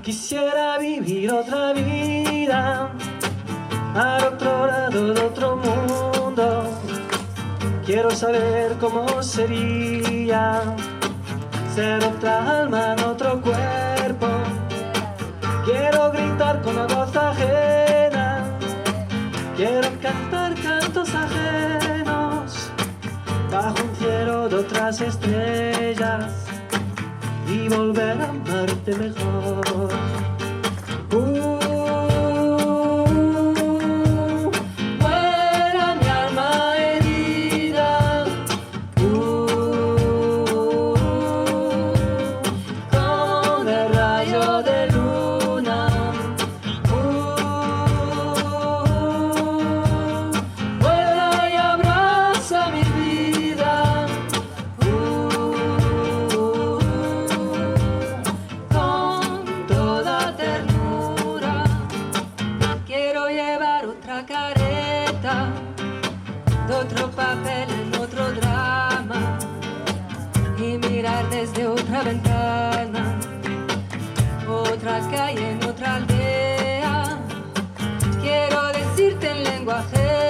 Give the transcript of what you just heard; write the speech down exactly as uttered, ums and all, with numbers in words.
Quisiera vivir otra vida, al otro lado de otro mundo. Quiero saber cómo sería ser otra alma en otro cuerpo. Quiero gritar con la voz ajena. Quiero cantar cantos ajenos bajo un cielo de otras estrellas y volver a amarte mejor. Uh, vuela mi alma herida, uh, con el rayo de luna, uh, vuela y abraza mi vida, uh, con toda ternura. Quiero llevar otra careta, de otro papel en otro drama, y mirar desde otra ventana, otra calle en otra aldea. Quiero decirte en lenguaje